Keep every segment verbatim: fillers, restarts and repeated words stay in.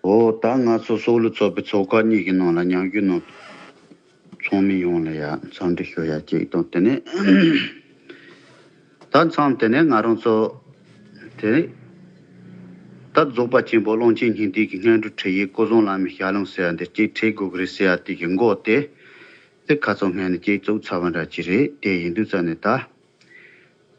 འོ་ད་ང་ཚོ་སོག་ལུ་ཚོགས་པའི་ཚོགས་ཁག་གཉིས་ཀྱི་ནང་ལ་མཉམ་ཞུགས་གནང་ཚོགས་མི་ཡོངས་ལ་ཡ་འཚམས་འདྲི་ཞུ་ཡ་གཅིག་དང་དེ་ནས་ད་མཚམས་དེ་ནས་ང་རང་ཚོ་དེ་ནས་ད་རྫོགས་པ་ཆེན་པོ་ཀློང་ཆེན་སྙིང་ཐིག་གི་སྔོན་འགྲོའི་ཁྲིད་ཡིག་སྐུ་གསུམ་བླ་མའི་ཞལ་ལུང་ཟེར་ཡ་འདི་གཅིག་ཁྲིད་དགོས་ཀྱི་རེད་ཟེར་ཡ་དེ་གི་མགོ་དེ་དེ་ཁ་ཚོ་སྔོན་ནས་གཅིག་བཙུགས་ཚར་བ་འདྲ་ཅིག་རེད། དེ་ཡིན་དུས་ཙང་ནས་ད།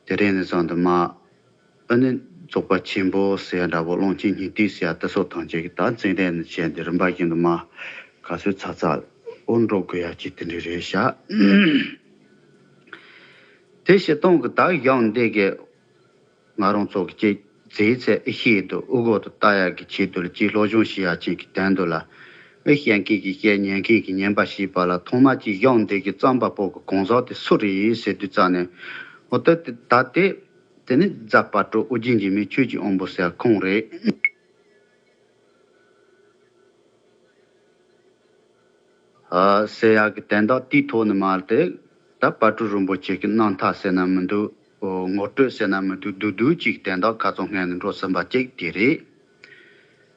དེ་རིང་ནས་བཟུང་སྟེ་མ། ཨ་ནི་རྫོགས་པ་ཆེན་པོ་ཟེར་ཡ་འདྲ་པོ་ཀློང་ཆེན་སྙིང་ཐིག་ཟེར་ཡ་དེ་སོགས་ཐམས་ཅད་ཀྱི་ད་འཛིན་གྲྭ་ནས་བྱས་ཏེ་རིམ་པ་བཞིན་དུ་མ་ག་ཚོད་ཚ་ཚ་འོ་འགྲོ་དགོས་ཡ་ཅིག་དེ་འདྲ་རེད་ཤག་དེ་སྤྱིར་བཏང་གི་ད་གཞུང་འདི་གི་ང་རང་ཚོ་གི་ཅིག་མཛེས་ཚད་ཨེ་ཤེས་དུ་ཨུ་གོ་དུ་ལྟ་ཡ་གི་ཆེད་དུ་ལ་ཅིག་སློབ་སྦྱོང་བྱེད་ཡ་ཅིག་གི་དོན་དུ་ལ་ཨེ་བཤད་མཁན་གྱི་བཤད་ཉན་མཁན་གྱི་ཉན་པ་ཞེས་པ་ལ་ཐོག་མ་ཅིག་གཞུང་འདི་གི་བརྩམས་པ་པོ་གི་གང་ཟག་དེ་སུ་རེད་ཟེར་དུས་ཙང་ནས་འོ་ད་དེ་ད་དེ། དེ་ནི་རྫ་དཔལ་སྤྲུལ་ཨོ་རྒྱན་འཇིགས་མེད་ཆོས་ཀྱི་དབང་པོ་ཟེར་ཁོང་རེད། ཨ་ཟེར་ཡག་གི་དོན་དག་དེའི་ཐོག་ནས་མ་རེད་དེ། ད་དཔལ་སྤྲུལ་རིན་པོ་ཆེ་གི་རྣམ་ཐར་ཟེར་ན་མི་འདུག་ངོ་སྤྲོད་ཟེར་ན་མི་འདུག་བསྡུས་བསྡུས་ཅིག་དོན་དག་ཁ་ཚོ་སྔོན་ནས་འགྲོ་ཟིན་པ་གཅིག་དེ་རེད།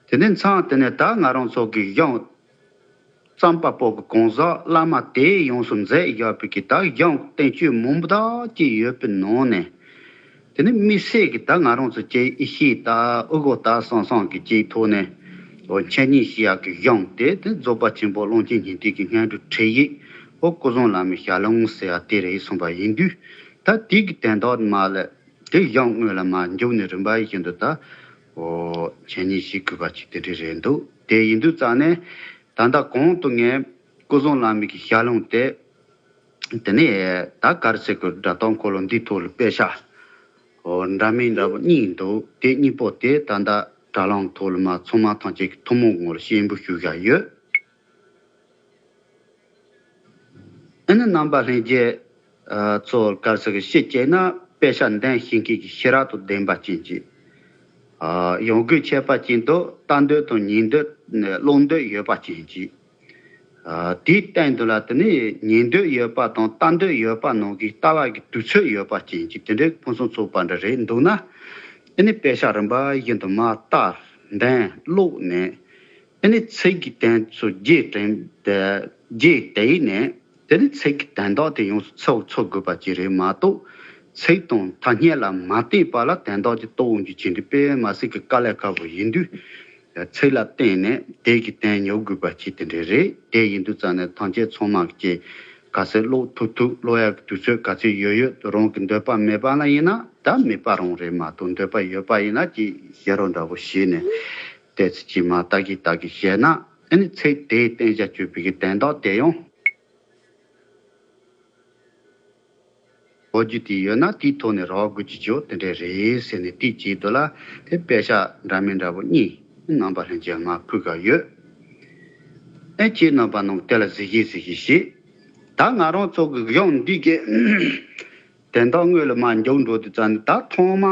དེ་ནས་མཚམས་དེ་ནས་ད་ང་རང་ཚོ་གི་གཞུང་། བརྩམས་པ་པོ་གི་གང་ཟག་བླ་མ་དེས་ཡོངས་སུ་མཛད་ཡོད་པའི་གི་ད་གཞུང་བསྟན་བཅོས་མང་པོ་དག་ཅིག་ཡོད་པའི་ནང་ནས། དེ་ནི་དམིགས་བསལ་གྱི་ད་ང་རང་ཚོ་ཅིག་ཨི་ཤེས་ད་ཨུ་གོ་ད་སང་སང་གི་ཅིག་ཐོག་ནས་འོ་འཆད་ཉན་བྱེད་ཡག་གི་གཞུང་དེ་དེ་རྫོགས་པ་ཆེན་པོ་ཀློང་ཆེན་སྙིང་ཐིག་གི་སྔོན་འགྲོའི་ཁྲིད་ཡིག་འོ་སྐུ་གསུམ་བླ་མའི་ཞལ་ལུང་ཟེར་ཡ་དེ་རེད་གསུངས་པ་ཡིན་དུས་ད་དེ་གི་དོན་དག་མ་ལ་དེ་གཞུང་དངོས་ལ་མ་འཇུག་ནས་རིམ་པ་ཡི་བཞིན་དུ་ད་འོ་འཆད་ཉན་བྱེད་དགོས་པ་ཅིག་དེ་འདྲ་རེད་འདུག་དེ་ཡིན་དུས་ཙང་ནས། ད་ལྟ་གོང་དུ་ངས་སྐུ་གསུམ་བླ་མའི་གི་ཞལ་ལུང་དེ། དེ་ནས་ད་ག་རེ་ཟེར་དགོས་སྒྲ་གདངས་འཁོར་ལོ་འདིའི་ཐོག་ལ་དཔེ་ཆ། འོ་འདྲ་མིན་འདྲ་པོ་གཉིས་འདུག་དེ་གཉིས་པོ་དེ་ད་ལྟ་དྲ་ལམ་ཐོག་ལ་མ་ཚང་མ་ཐམས་ཅད་ཀྱི་ཐུན་མོང་ངོར་ཤེས་འབུལ་ཞུ་བཞག་ཡོད། ཨ་ནི་རྣམ་པ་ལྷན་རྒྱས་ཚོ་ག་རེ་ཟེར་གི་ཤེས་བྱས་ན་དཔེ་ཆ་འདོན་ཤེས་མཁན་གྱི་ཤེས་རབ་དང་ལྡན་པ་ཅན་གྱི། ཡོང་སྒོའི་ཁྱད་པར་ཅན་དུ་ལྟ་འདོད་དང་ཉན་འདོད་ཀློག་འདོད་ཡོད་པ་ཅན་གྱི། དེའི་སྟེང་དུ་ལ་དེ་ནི་ཉན་འདོད་ཡོད་པ་དང་ལྟ་འདོད་ཡོད་པ་ནང་གི་ལྟ་བ་གི་དུས་ཚོད་ཡོད་པ་ཅན་གྱི་དེ་འདྲའི་ཕུན་སུམ་ཚོགས་པ་འདྲ་རེད་འདུག་ན། ཨ་ནི་དཔེ་ཆ་རིམ་པ་བཞིན་དུ་མར་ལྟ་འདོན་ཀློག་ནས། ཨ་ནི་ཚིག་གི་དོན་ཚོ་རྒྱས་དྲན་རྒྱས་དེ་ནས་དེ་ནི་ཚིག་གི་དོན་དག་དེ་ཡོངས་སུ་ཚོར་ཚོར་དགོས་པ་ཅིག་རེད་མ་གཏོགས་ཚིག་དང་ཐ་སྙད་ལ་མ་བརྟེན་པ་ལ་དོན་དག་ཅིག་རྟོགས་འོང་རྒྱུ་ཅིག་འདི་དཔེ་མ་སྲིད་ཀྱི་དཀའ་ལས་ཁག་པོ་ཡིན་དུས། ཚིག་ལ་བརྟེན་ནས་དེ་གི་དོན་ཉོ་དགོས་པ་ཅིག་དེ་འདྲ་རེད། དེ་ཡིན་དུས་ཙང་ནས་ཐམས་ཅད་ཚང་མ་གི་ག་ཚོད་ཀློག་ཐུབ་ཐུབ་ཀློག་ཡག་གི་དུས་ཚོད་ག་ཚོད་ཡོད་ཡོད་རང་གི་འདོད་པ་མེད་པ་ལ་ཡིན་ན་ད་མེད་པ་རང་རེད་མ་གཏོགས་འདོད་པ་ཡོད་པ་ཡིན་ན་ཅིག་ཞེ་རོ་འདྲ་པོ་བྱས་ནས་ཏོག་ཙམ་ཅིག་མ་ལྟ་གི་ལྟ་གི་བྱས་ན་ཨ་ནི་ཚིག་དེའི་བསྟན་བྱ་སྤྱོད་པའི་གི་དོན་དག་དེ་ཡང་། གོ་རྒྱུ་དེ་ཡོད་ན་དེའི་ཐོག་ནས་རག་དགོས་ཀྱི་ཆོག་དེ་འདྲས་རེད་ཟེར་ནས་དེའི་ཆེད་དུ་ལ་དེ་དཔེ་ཆ་འདྲ་མིན་འདྲ་པོ་གཉིས་རྣམ་པ་ལྷན་རྒྱས་མར་ཕུལ་ག་ཡོད། ཨེ་ཁྱེད་རྣམ་པ་རྣམས་དེ་ལ་གཟིགས་ཤིག་གཟིགས་ཤིག་ཞེས། ད་ང་རང་ཚོ་གི་གཞུང་འདི་གི་དོན་དག་དངོས་ལ་མར་འཇུག་འགྲོ་དུས་ཙང་ནས་ད་ཐོག་མ།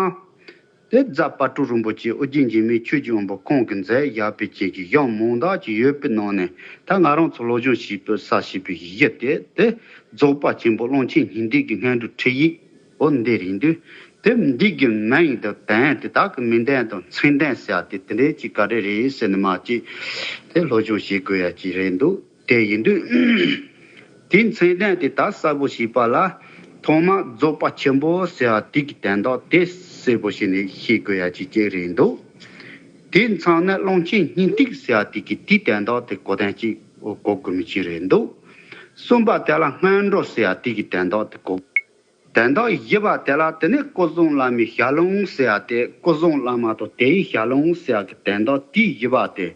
དེ་རྫ་དཔལ་སྤྲུལ་རིན་པོ་ཆེ་ཨོ་རྒྱན་འཇིགས་མེད་ཆོས་ཀྱི་དབང་པོ་ཁོང་གིས་མཛད་ཡག་པའི་ཆེད་ཀྱི་གཞུང་མང་དག་ཅིག་ཡོད་པའི་ནང་ནས་ད་ང་རང་ཚོ་སློབ་སྦྱོང་བྱེད་པའི་ས་བྱེད་པའི་གཞི་དེ་དེ་རྫོགས་པ་ཆེན་པོ་ཀློང་ཆེན་སྙིང་ཐིག་གི་སྔོན་འགྲོའི་ཁྲིད་ཡིག་འོ་འདི་རེད་འདུག་དེ་འདི་གི་མིང་དང་དོན་དེ་དག་གི་མིང་དོན་དང་མཚན་དོན་ཟེར་ཡག་དེ་དེ་འདྲའི་ཅིག་ག་རེ་རེད་ཟེར་ནས་མ་ཅིག་དེ་སློབ་སྦྱོང་བྱེད་དགོས་ཡག་ཅིག་རེད་འདུག་དེ་ཡིན་དུས། དེའི་མཚན་ལྡན་དེ་དག་གསལ་པོ་ཞིག་པ་ལ། ཐོག་མར་རྫོགས་པ་ཆེན་པོ་ཟེར་བ་དེ་གི་དོན་དག་དེ་གསལ་པོ་ཞིག་ནས་ཤེས་དགོས་ཡ་ཅིག་ཅིག་རེད་འདུག་དེའི་མཚམས་ནས་ཀློང་ཆེན་སྙིང་ཐིག་ཟེར་བ་དེ་གི་དེའི་དོན་དག་དེ་གོ་དོན་ཅིག་གོ་དགོས་མི་ཅིག་རེད་འདུག་གསུམ་པ་དེ་ལ་སྔོན་འགྲོ་ཟེར་བ་དེ་གི་དོན་དག་དེ་གོ། དོན་དག་བཞི་པ་དེ་ལ་དེ་ནས་སྐུ་གསུམ་བླ་མའི་ཞལ་ལུང་ཟེར་བ་དེ་སྐུ་གསུམ་བླ་མ་དང་དེའི་ཞལ་ལུང་ཟེར་བ་གི་དོན་དག་དེའི་བཞི་པ་དེ།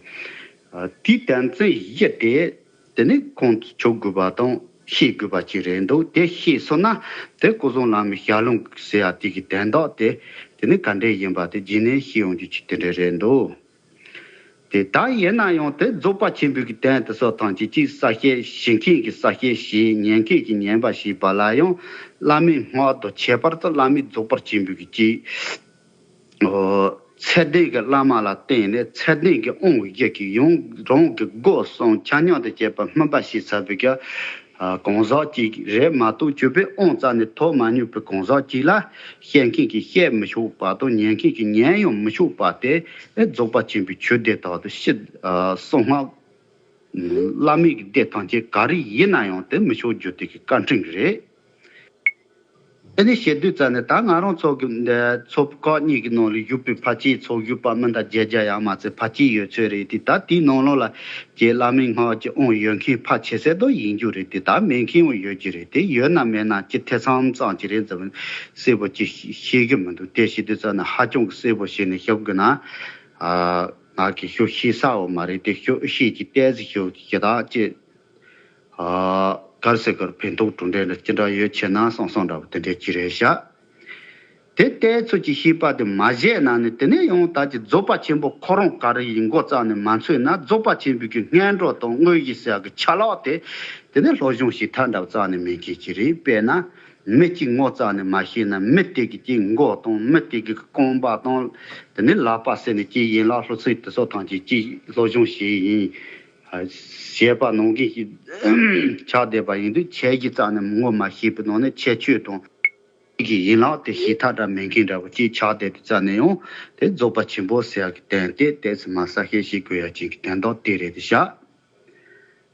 དེའི་དོན་ཚན་བཞི་དེ། དེ་ནི་ཁོང་དུ་ཆུད་དགོས་པ་དང་ཤེས་དགོས་པ་ཅིག་རེད་འདུག་དེ་ཤེས་སོང་ན་དེ་སྐུ་གསུམ་བླ་མའི་ཞལ་ལུང་ཟེར་ཡ་དེ་གི་དོན་དག་དེ་དེ་ནི་ག་འདྲས་ཡིན་པ་དེ་རྗེས་ནས་ཤེས་ཡོང་རྒྱུ་ཅིག་དེ་འདྲས་རེད་འདུག་དེ་ལྟར་ཡིན་ན་ཡང་དེ་རྫོགས་པ་ཆེན་པོའི་གི་དོན་དེ་ཚོ་ཐམས་ཅད་ཅིག་གསལ་བཤད་ཞུ་མཁན་གྱི་གསལ་བཤད་བྱས། ཉན་མཁན་གྱི་ཉན་པ་བྱས་པ་ལ་ཡང་བླ་མའི་སྔགས་དང་ཁྱད་པར་དུ་བླ་མའི་རྫོགས་པ་ཆེན་པོའི་གི་ཅིག་ཚད་ལྡན་གྱི་བླ་མ་ལ་བརྟེན་ནས་ཚད་ལྡན་གྱི་དབང་བཞི་གི་ཡང་རང་གི་སྒོ་གསུམ་ཆ་མཉམ་དུ་བཅད་པ་སྨིན་པ་ཞེས་བྱ་བའི་གི་ གང་ཟག་ཅིག་རེད་མ་གཏོགས་སྤྱོད་པའི་དབང་རྩ་ནས་ཐོབ་མ་མྱོང་པའི་གང་ཟག་ཅིག་ལ་བཤད་མཁན་གྱིས་བཤད་མི་ཆོག་པ་དང་ཉན་མཁན་གྱིས་ཉན་ཡང་མི་ཆོག་པ་དེ་རྫོགས་པ་ཆེན་པོའི་ཆོས་སྡེ་དག་ཏུ་ཕྱི་གསང་སྔགས་བླ་མེད་ཀྱི་སྡེ་ཐམས་ཅད་ག་རེ་ཡིན་ན་ཡང་དེ་མི་ཆོག་རྒྱུ་དེ་གི་བཀའ་དྲིན་རེད། དེ་ནས་བཤད་དུས་ཙ་ནས་ད་ང་རང་ཚོ་གི་འདི་ཚོ་ཁག་གཉིས་ཀྱི་ནང་ལ་བཞུགས་པའི་ཕལ་ཆེར་ཚོགས་བཞུགས་པ་མི་འདྲ་བརྒྱད་བརྒྱ་ཡར་མ་ཚད་ཕལ་ཆེར་ཡོད་ཚོད་རེད་དེ། ད་དེའི་ནང་ལོགས་ལ་ཀྱི་བླ་མའི་སྔགས་ཀྱི་དབང་ཡོད་མཁན་ཕལ་ཆེ་ཚད་དུ་ཡིན་རྒྱུ་རེད་དེ། ད་མེད་མཁན་ཡང་ཡོད་ཀྱི་རེད་དེ། ཡོད་ན་མེད་ན་ཅི་ཐེ་ཚོམ་ཙམ་ཅིག་རེད་ཙམ་གསལ་པོ་ཅིག་ཤེས་ཀྱི་མི་འདུག་དེ་བཤད་དུས་ཙ་ནས་ཧ་ཅང་གི་གསལ་པོ་བྱས་ནས་བཤད་དགོས་ན། ཨ། ང་གི་ཤོད་ཤེས་ས་འོ་མ་རེད་དེ། ཤོད་ཤེས་ཀྱི་ཏོག་ཙམ་ཤོད་ཀྱི་ད་ཅི། ཨ། ག་རེ་ཟེར་དགོས་རེད། ཕན་ཐོགས་གྲུབ་འབྲས་འདྲ་ཅི་འདྲ་ཡོད་ཆེ་ན་སོང་སོང་འདྲ་བོ་དེ་འདྲའི་ཅི་རེད་ཤག་དེ་ལྟའི་ཚུལ་གྱི་ཤེས་པ་དེ་མ་བཞེས་ན་ནི་དེ་ནས་ཡང་ད་ཀྱི་རྫོགས་པ་ཆེན་པོ་ཁོ་རང་ག་རེ་ཡིན་མགོ་བརྩམས་ནས་མ་འཚོལ་ན། རྫོགས་པ་ཆེན་པོའི་གི་སྔོན་འགྲོ་དང་དངོས་གཞི་ཟེར་ཡག་གི་ཆ་ལག་དེ་དེ་ནས་སློབ་སྦྱོང་བྱེད་ཐབས་འདྲ་བོ་རྩ་ནས་མེད་མཁན་ཅིག་རེད། དཔེར་ན་མི་གཅིག་ངོ་བརྩམས་ནས་མ་ཤེས་ན་མི་དེ་གི་ཀྱི་མགོ་དང་མི་དེ་གི་རྐང་པ་དང་དེ་ནས་ལག་པ་ཟེར་ནས་ཀྱི་ཡན་ལག་ལྷུ་ཚིགས་དེ་ཚོ་ཐམས་ཅད་ཀྱི་སློབ་སྦྱོང་བྱས་ཡིན། བྱས་པ་ནང་བཞིན་ཞིག་ཆགས་བསྡད་པ་ཡིན་དུས་ཁྱེད་ཀྱིས་རྩ་ནས་ངོ་མ་ཤེས་པའི་ནང་ནས་ཁྱད་ཆོས་དང་། ཀྱི་ཡན་ལག་དེ་ཤེས་ཐབས་འདྲ་མེད་མཁན་འདྲ་བོ་ཅིག་ཆགས་བསྡད་དུས་ཙ་ནས་ཡང་དེ་རྫོགས་པ་ཆེན་པོ་ཟེར་ཡག་གི་དོན་དེ་ཏོག་ཙམ་མ་གསལ་བཤད་བྱེད་དགོས་ཡག་ཅིག་གི་དོན་དག་དེ་རེད་དེ་ཤག་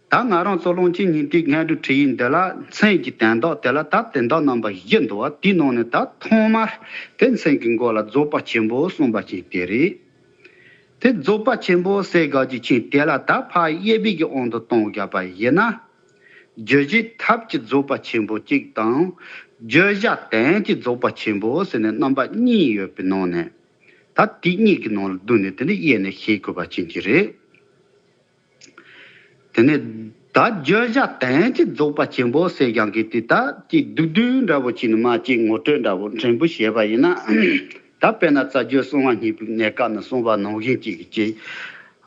ད་ང་རང་ཚོ་ཀློང་ཆེན་ཉི་ཟླའི་སྔོན་འགྲོའི་ཁྲིད་ཡིག་འདི་ལ་མཚན་གྱི་དོན་དག་དེ་ལ་ད་དོན་དག་རྣམ་པ་བཞི་འདུག་བ། དེའི་ནང་ནས་ད་ཐོག་མར་དེ་མཚན་གྱི་མགོ་ལ་རྫོགས་པ་ཆེན་པོ་གསུངས་པ་ཅིག་དེ་རེད། དེ་རྫོགས་པ་ཆེན་པོ་ཟེར་དགོས་ཀྱི་ཆེད་དེ་ལ་ད་ཕར་དབྱེ་བའི་གི་དབང་དུ་གཏོང་དགོས་པ་ཡིན་ན། བརྗོད་བྱའི་ཐབས་ཀྱི་རྫོགས་པ་ཆེན་པོ་གཅིག་དང་། བརྗོད་བྱ་དོན་གྱི་རྫོགས་པ་ཆེན་པོ་ཟེར་ནས་རྣམ་པ་གཉིས་ཡོད་པའི་ནང་ནས། ད་དེ་གཉིས་ཀྱི་ནང་ལ་བསྡུས་ནས་དེ་འདྲ་དབྱེ་ནས་ཤེས་དགོས་པ་ཅན་གྱི་རེད། དེ་ནས་ད་བརྗོད་བྱ་དོན་གྱི་རྫོགས་པ་ཆེན་པོ་ཟེར་ཀྱང་གི་དེ་ད་ཀྱི་བསྡུས་བསྡུས་འདྲ་བོ་ཅིག་ནི་མ་ཅིག་ངོ་སྤྲོད་འདྲ་བོ་ཕྲན་བུ་བྱས་པ་ཡིན་ན། ད་དཔེར་ན་རྩ་རྒྱུད་གསང་བ་སྙིང་པོའི་གནས་སྐབས་ནས་གསུངས་པ་ནང་བཞིན་ཅིག་གི་ཅིག་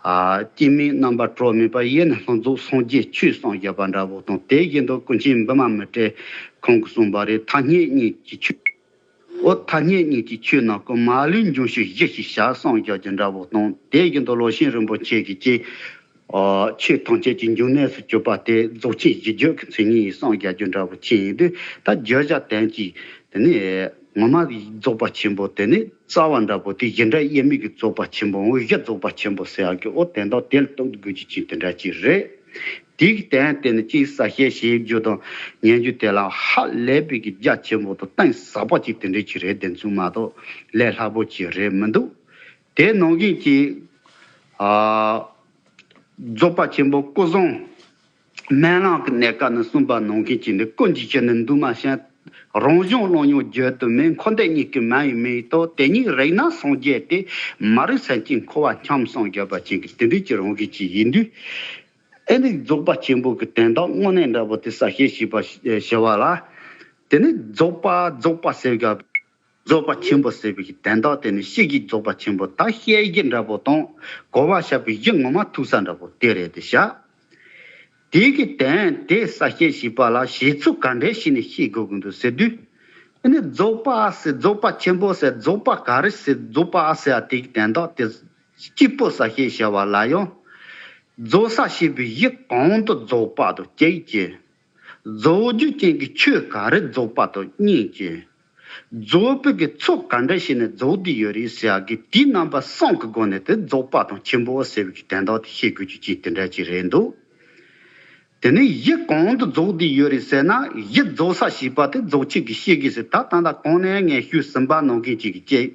ཨ། སྐྱེ་མེད་རྣམ་པར་གྲོལ་མེད་པ་ཡེ་ནས་ལྷུན་རྫོགས་སངས་རྒྱས་ཆོས་གསུངས་བཞག་པ་འདྲ་བོ་དང་། དེ་བཞིན་དུ་ཀུན་མཁྱེན་བི་མ་མི་ཏྲས་ཁོང་གིས་གསུངས་པ་རེད། ཐ་སྙད་གཉིས་ཀྱི་ཆོས། འོ་ཐ་སྙད་གཉིས་ཀྱི་ཆོས་རྣམས་ཀུན་མ་ལུས་འབྱུང་ཞིང་ཞི་ཞིང་གྲགས་གསུངས་བཞག་རྒྱུ་འདྲ་བོ་དང་། དེ་བཞིན་དུ་བློ་ཆེན་རིན་པོ་ཆེ་གིས་ཀྱི། ཨ། ཆོས་ཐམས་ཅད་ཀྱི་འབྱུང་གནས་སུ་གྱུར་པ་དེ་རྫོགས་ཆེན་གཞི་བརྗོད་ཀྱི་མཚན་ཉིད་ཡིན་གསུངས་བཞག་རྒྱུ་འདྲ་བོ་ཅིག་ཡིན་དུས། ད་བརྗོད་བྱ་དོན་གྱི་དེ་ནི་ངོ་མ་རྫོགས་པ་ཆེན་པོ་དེ་ནི་རྩ་བ་འདྲ་པོ་དེ་བཞི་འདྲ་དབྱེར་མེད་ཀྱི་རྫོགས་པ་ཆེན་པོའམ་གཞི་རྫོགས་པ་ཆེན་པོ་ཟེར་ཡག་གི། འོ་དོན་དག་དེ་ལ་རྟོགས་དགོས་ཀྱི་ཅིག་དེ་འདྲ་ཅིག་རེད། དེའི་དོན་དེ་ནི་ཅིག་གསལ་བཤད་བྱེད་རྒྱུ་དང་ཉན་རྒྱུ་དེ་ལ་ཧ་ལས་པའི་གི་རྒྱ་ཆེན་པོ་དང་གཏིང་ཟབ་པ་ཅིག་དེ་འདྲ་ཅིག་རེད། དེ་ཚོ་མ་གཏོགས་ལས་སླ་པོ་ཅིག་རེད་མི་འདུག་དེ་ནང་བཞིན་གྱི། ཨ། རྫོགས་པ་ཆེན་པོ་སྐུ་གསུམ་སྨོན་ལམ་གྱི་གནས་སྐབས་ནས་གསུངས་པ་ནང་བཞིན་གྱི་ནི། ཀུན་གྱི་གཞི་ནི་འདུས་མ་བྱས། རང་བྱུང་བློ་མྱོང་བརྗོད་དུ་མེད། འཁོར་འདས་གཉིས་ཀྱི་མ་ཡིན་མིན་ཏོ། དེ་ཉིད་རིག་ན་སངས་རྒྱས་ཏེ། མ་རིག་སེམས་ཅན་འཁོར་བ་འཁྱམས་གསུངས་བཞག་པ་ཅན་གྱི་དེ་འདྲའི་ཅིག་རང་བཞིན་ཅིག་ཡིན་དུས། ཨེ་ནི་རྫོགས་པ་ཆེན་པོ་གི་དོན་དག་དངོས་གནས་འདྲ་པོ་དེ་གསལ་བཤད་བྱས་པ་ཞེས་པ་ལ། དེ་ནི་རྫོགས་པ་རྫོགས་པ་ཟེར་བཞག་རྫོགས་པ་ཆེན་པོ་ཟེར་བའི་གི་དོན་དག་དེ་ནི་སྤྱི་གི་རྫོགས་པ་ཆེན་པོ་ད་བཤད་གཞི་འདྲ་པོ་དང་གོ་བ་བཤད་པའི་གཞི་ངོ་མ་ཐུག་ས་འདྲ་པོ་དེ་རེད་དེ་ཤག་དེ་གི་དོན་དེ་གསལ་བཤད་བྱེད་པ་ལ་བྱེད་ཚུལ་ག་འདྲས་ཤིག་ནས་ཤེས་དགོས་ཀྱི་འདུག་ཟེར་དུས། ཨ་ནི་རྫོགས་པ་ཟེར་རྫོགས་པ་ཆེན་པོ་ཟེར་རྫོགས་པ་ག་རེ་ཟེར་རྫོགས་པ་ཟེར་ཡ་དེ་གི་དོན་དག་དེ་གཅིག་པོ་གསལ་བཤད་བྱ་བ་ལ་ཡང་། རྫོགས་ས་ཞེས་པའི་གཞི་གང་དུ་རྫོགས་པ་དང་གཅིག་ཅེས། རྫོགས་རྒྱུ་ཅན་གྱི་ཆོས་ག་རེ་རྫོགས་པ་དང་གཉིས་ཀྱི། རྫོགས་པའི་གི་ཚུལ་ག་འདྲ་ཞིག་ནས་རྫོགས་བསྡད་ཡོད་རེད་ཟེར་ཡག་གི་དེའི་རྣམ་པ་གསུམ་གྱི་སྒོ་ནས་དེ་རྫོགས་པ་དང་ཆེན་པོ་ཟེར་བའི་གི་དོན་དག་དེ་ཤེས་དགོས་རྒྱུ་ཅིག་དེ་འདྲ་ཅིག་རེད་འདུག་དེ་ནས་གཞི་གང་དུ་རྫོགས་བསྡད་ཡོད་རེད་ཟེར་ན། གཞི་རྫོགས་ས་ཞེས་པ་དེ་རྫོགས་ཆེན་གྱི་སྤྱི་གི་ཟེར། ད་ད་ལྟ་གོང་ནས་ངས་ཞུས་ཟིན་པ་ནང་བཞིན་ཅིག་གི་ཅེས།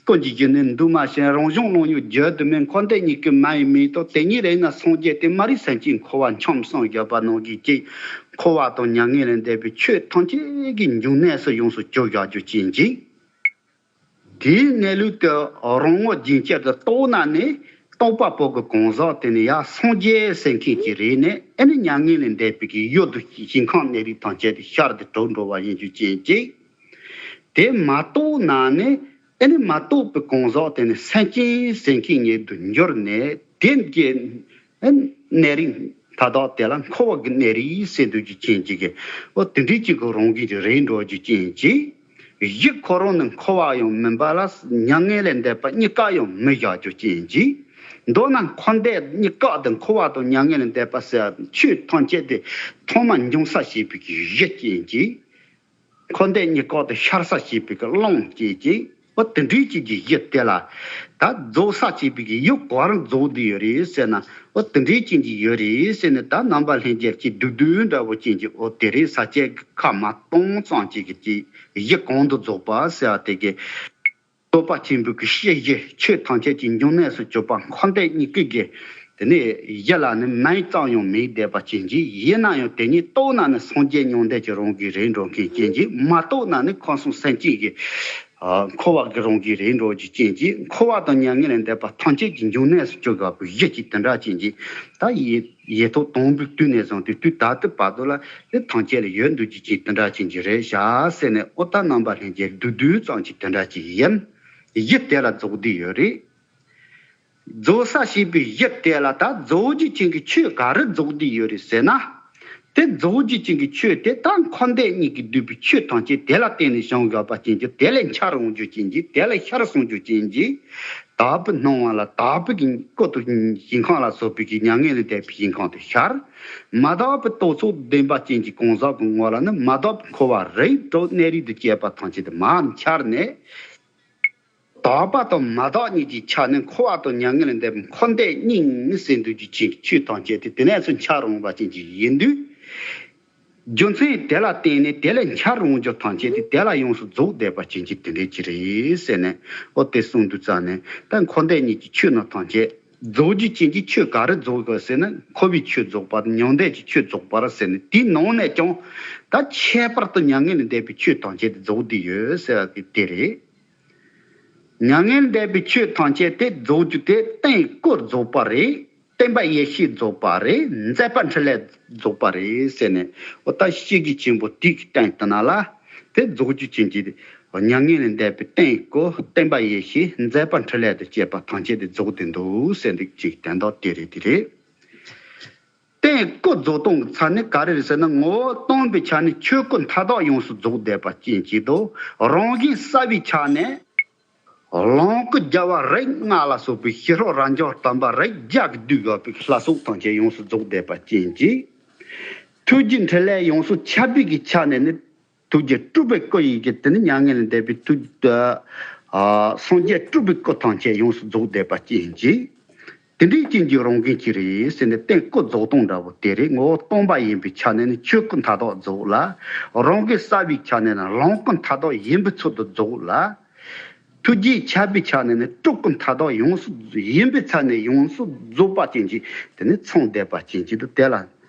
ཀུན་གྱི་གཞི་ནི་འདུས་མ་བྱས། རང་བྱུང་བློ་མྱོང་བརྗོད་དུ་མེད། འཁོར་འདས་གཉིས་ཀྱི་མ་ཡིན་མིན་ཏོ། དེ་ཉིད་རིག་ན་སངས་རྒྱས་ཏེ། མ་རིག་སེམས་ཅན་འཁོར་བ་འཁྱམས་གསུངས་བཞག་པ་ནང་བཞིན་གྱི། འཁོར་བ་དང་མྱ་ངན་ལས་འདས་པའི་ཆོས་ཐམས་ཅད་ཀྱི་འབྱུང་གནས་སུ་ཡོངས་སུ་གྱུར་བཞག་རྒྱུ་ཅན་གྱི། དེའི་གནས་ལུགས་དེ་རང་ངོ་རྒྱུན་ཆད་དུ་རྟོགས་ན་ནི། རྟོགས་པ་པོ་གི་གང་ཟག་དེ་ནི་ཡང་སངས་རྒྱས་ཟེར་མཁན་ཅིག་རེད་ནས། ཨེ་ནི་མྱ་ངན་ལས་འདས་པའི་གི་ཡུལ་དུ་ཞིང་ཁམས་གནས་རིགས་ཐམས་ཅད་དེ་ཤར་ཏེ་གྲོལ་འགྲོ་བ་ཡིན་རྒྱུ་ཅན་གྱི། དེ་མ་རྟོགས་ན་ནི། ཨེ་ནི་མ་རྟོགས་པའི་གང་ཟག་དེ་ནི་སེམས་ཅན་ཟེར་མཁན་ཉིད་དུ་འགྱུར་ནས། དེ་གི་གནས་རིགས་མཐའ་དག་དེ་ལ་འཁོར་བ་གི་གནས་རིགས་ཟེར་འདུག་རྒྱུ་ཅན་གྱི་གི། འོ་དེ་འདྲའི་ཅིག་གི་རང་བཞིན་གྱི་རེད་འགྲོ་རྒྱུ་ཅན་གྱི། གཞི་ཁོ་རང་ནི་འཁོར་བ་ཡང་མིན་པ་ལ། མྱ་ངན་ལས་འདས་པ་གཉིས་ཀ་ཡང་མི་བཞག་རྒྱུ་ཅན་གྱི། མདོར་ན་འཁོར་འདས་གཉིས་ཀ་དང་འཁོར་བ་དང་མྱ་ངན་ལས་འདས་པ་ཟེར་ཆོས་ཐམས་ཅད་དེ་ཐོག་མ་འབྱུང་ས་བྱེད་པའི་གི་གཞི་ཅན་གྱི། འཁོར་འདས་གཉིས་ཀ་དེ་ཤར་ས་བྱེད་པའི་གི་རླུང་ཅན་གྱི། འོ་དེ་འདྲའི་ཅན་གྱི་གཞི་དེ་ལ། ད་རྫོགས་ས་བྱེད་པའི་གི་ཡུལ་ག་རུ་རྫོགས་བསྡད་ཡོད་རེད་ཟེར་ན། འོ་དེ་འདྲའི་ཅན་གྱི་ཡོད་རེད་ཟེར་ནས། ད་རྣམ་པ་ལྷན་སྐྱེས་ཀྱི་བསྡུས་བསྡུས་འདྲ་བོ་ཅན་གྱི། འོ་དེ་རེད། ས་བཅད་ཁ་མ་སྟོང་ཙམ་ཅིག་གི་གཞི་གང་དུ་རྫོགས་པ་ཟེར་བ་དེ་གི། རྫོགས་པ་ཆེན་པོའི་གི་སྤྱི་གཞི་ཆོས་ཐམས་ཅད་ཀྱི་འབྱུང་གནས་སུ་གྱུར་པ་འཁོར་འདས་གཉིས་ཀའི་གི། དེ་ནས་གཞི་ལ་ནི་མིང་ཙམ་ཡང་མེད་བསྡད་པ་ཅན་གྱི། ཡིན་ན་ཡང་དེ་ཉིད་རྟོགས་ན་ནི་སངས་རྒྱས་མྱང་འདས་ཀྱི་རང་གི་རེད་འགྲོ་མཁན་ཅན་གྱི། མ་རྟོགས་ན་ནི་ཁམས་གསུམ་སེམས་ཅན་གྱི། ཨ། འཁོར་བ་གི་རང་གི་རེད་འགྲོ་རྒྱུ་ཅན་གྱི། འཁོར་བ་དང་མྱ་ངན་ལས་འདས་པ་ཐམས་ཅད་ཀྱི་འབྱུང་གནས་སུ་གྱུར་དགོས་པའི་གཞི་ཅིག་དེ་འདྲ་ཅན་གྱི། ད་ཡེ་ཡེ་ཐོག་དང་པོའི་དུས་ནས་བཟུང་སྟེ་དུས་ད་ལྟའི་བར་དུ་ལ་དེ་ཐམས་ཅད་ལ་ཡོད་འདུག་རྒྱུ་ཅན་དེ་འདྲ་ཅན་གྱི་རེད་བཞག་ཟེར་ནས། འོ་ད་རྣམ་པ་ལྷན་སྐྱེས་བསྡུས་བསྡུས་ཙམ་ཅིག་དེ་འདྲ་ཅིག་ཡིན། གཞི་དེ་ལ་རྫོགས་བསྡད་ཡོད་རེད། རྫོགས་ས་བྱེད་པའི་གཞི་དེ་ལ་ད་རྫོགས་རྒྱུ་ཅན་གྱི་ཆོས་ག་རེ་རྫོགས་བསྡད་ཡོད་རེད་ཟེར་ན། དེ་རྫོགས་རྒྱུ་ཅན་གྱི་ཆོས་དེ་ད་འཁོར་འདས་གཉིས་ཀྱིས་བསྡུས་པའི་ཆོས་ཐམས་ཅད་དེ་ལ་བརྟེན་ནས་བྱུང་ཡོད་པ་ཅན་གྱི། དེ་ལས་འཆར་འོང་རྒྱུ་ཅན་གྱི། དེ་ལ་ཤར་སོང་རྒྱུ་ཅན་གྱི། དག་པའི་སྣང་བ་ལ། དག་པའི་གི་སྐུ་དང་ཞིང་ཁམས་ལ་སོགས་པའི་གི་མྱ་ངན་ལས་འདས་པའི་ཞིང་ཁམས་དེ་ཤར། མ་དག་པའི་རྟོག་ཚོགས་ལྡན་པ་ཅན་གྱི་གང་ཟག་གི་ངོ་ལ་ནི་མ་དག་པའི་འཁོར་བ་རིགས་དྲུག་གནས་རིས་དང་བཅས་པ་ཐམས་ཅད་དེ་མར་འཆར་ནས། དག་པ་དང་མ་དག་གཉིས་ཀྱི་ཆ་ནས་འཁོར་བ་དང་མྱ་ངན་ལས་འདས་པའི་འཁོར་འདས་གཉིས་ཟེར་འདུག་རྒྱུ་ཅན་གྱི་ཆོས་ཐམས་ཅད་དེ་དེ་ནས་སུ་འཆར་འོང་བ་ཅན་གྱི་ཡིན་དུས། རྒྱུ་མཚན་དེ་ལ་བརྟེན་ནས་དེ་ལས་འཆར་འོང་རྒྱུ་ཐམས་ཅད་དེ་དེ་ལ་ཡོངས་སུ་རྫོགས་བསྡད་པ་ཅན་གྱི་དེ་འདྲའི་ཅིག་རེད་ཟེར་ནས། འོ་དེ་གསུངས་དུས་ཙམ་ནས། ད་འཁོར་འདས་གཉིས་ཀྱི་ཆོས་རྣམས་ཐམས་ཅད་རྫོགས་རྒྱུ་ཅན་གྱི་ཆོས་ག་རེ་རྫོགས་དགོས་ཟེར་ན། འཁོར་བའི་ཆོས་རྫོགས་པ་དང་མྱང་འདས་ཀྱི་ཆོས་རྫོགས་པ་རེད་ཟེར་ནས། དེའི་ནང་ནས་ཀྱང་ད་ཁྱད་པར་དུ་མྱ་ངན་ལས་འདས་པའི་ཆོས་ཐམས་ཅད་དེ་རྫོགས་བསྡད་ཡོད་ཟེར་བ་དེ་དེ་རེད། མྱ་ངན་འདས་པའི་ཆོས་ཐམས་ཅད་དེ་རྫོགས་རྒྱུ་དེ་རྟེན་སྐུ་རྫོགས་པ་རེད། བརྟེན་པ་ཡེ་ཤེས་རྫོགས་པ་རེད། མཛད་པ་འཕྲིན་ལས་རྫོགས་པ་རེད་ཟེར་ནས། འོ་ད་སྐྱེ་རྒྱུད་ཆེན་པོ་དེ་གི་སྟེང་དུ་ན་ལ། དེ་རྫོགས་རྒྱུ་ཅན་གྱི་མྱ་ངན་ལས་འདས་པའི་རྟེན་སྐུ། བརྟེན་པ་ཡེ་ཤེས། མཛད་པ་འཕྲིན་ལས་དང་བཅས་པ་ཐམས་ཅད་དེ་རྫོགས་བསྡད་འདུག་ཟེར་འདུག་ཅིག་དོན་དག་དེ་རེད། དེ་རེད། རྟེན་སྐུ་རྫོགས་སྟངས་ཀྱི་ཚད་ནི་ག་རེ་རེད་ཟེར་ན། ངོ་བོ་སྟོང་པའི་ཆ་ནས་ཆོས་སྐུ་མཐའ་དག་ཡོངས་སུ་རྫོགས་བསྡད་པ་ཅན་གཅིག་དང་། རང་བཞིན་གསལ་བའི་ཆ་ནས་ལོངས་སྐུ་རྒྱལ་བ་རིགས་ལྔ་ལ་སོགས་པའི་ཞི་ཁྲོ་རབ་འབྱམས་སྟོན་པ་རིགས་བརྒྱ་གིས་བསྡུས་ཡོད་པའི་ལྷ་ཚོགས་ཐམས་ཅད་ཡོངས་སུ་རྫོགས་བསྡད་པ་ཅན་གཅིག། ཐུགས་རྗེ་འཕྲིན་ལས་ཡོངས་སུ་ཁྱབ་པའི་གི་ཆ་ནས་ནི། ཐུགས་རྗེ་སྤྲུལ་པའི་སྐུ་ཡི་གི་དེ་ནི་མྱ་ངན་ལས་འདས་པའི་ཐུགས། ཨ། སངས་རྒྱས་སྤྲུལ་པའི་སྐུ་ཐམས་ཅད་ཡོངས་སུ་རྫོགས་བསྡད་པ་ཅན་གཅིག། དེ་འདྲའི་ཅན་གྱི་རང་བཞིན་གཅིག་རེད་ཟེར་ནས། རྟེན་སྐུ་རྫོགས་སྟངས་འདྲ་བོ་དེ་རེད། ངོ་བོ་སྟོང་པ་ཡིན་པའི་ཆ་ནས་ནི་ཆོས་སྐུ་མཐའ་དག་རྫོགས་ལ། རང་གི་གསལ་བའི་ཆ་ནས་ནི་ལོངས་སྐུ་མཐའ་དག་ཡིན་པའི་ཚུལ་དུ་རྫོགས་ལ། ཐུགས་རྗེ་ཁྱབ་པའི་ཆ་ནས་ནི་སྤྲུལ་སྐུ་མཐའ་དག་ཡོངས་སུ་ཡིན་པའི་ཆ་ནས་ཡོངས་སུ་རྫོགས་པ་ཅན་གཅིག། དེ་ནི་ཚང་བསྡད་པ་ཅན་གཅིག་ཏུ་དེ་ལ།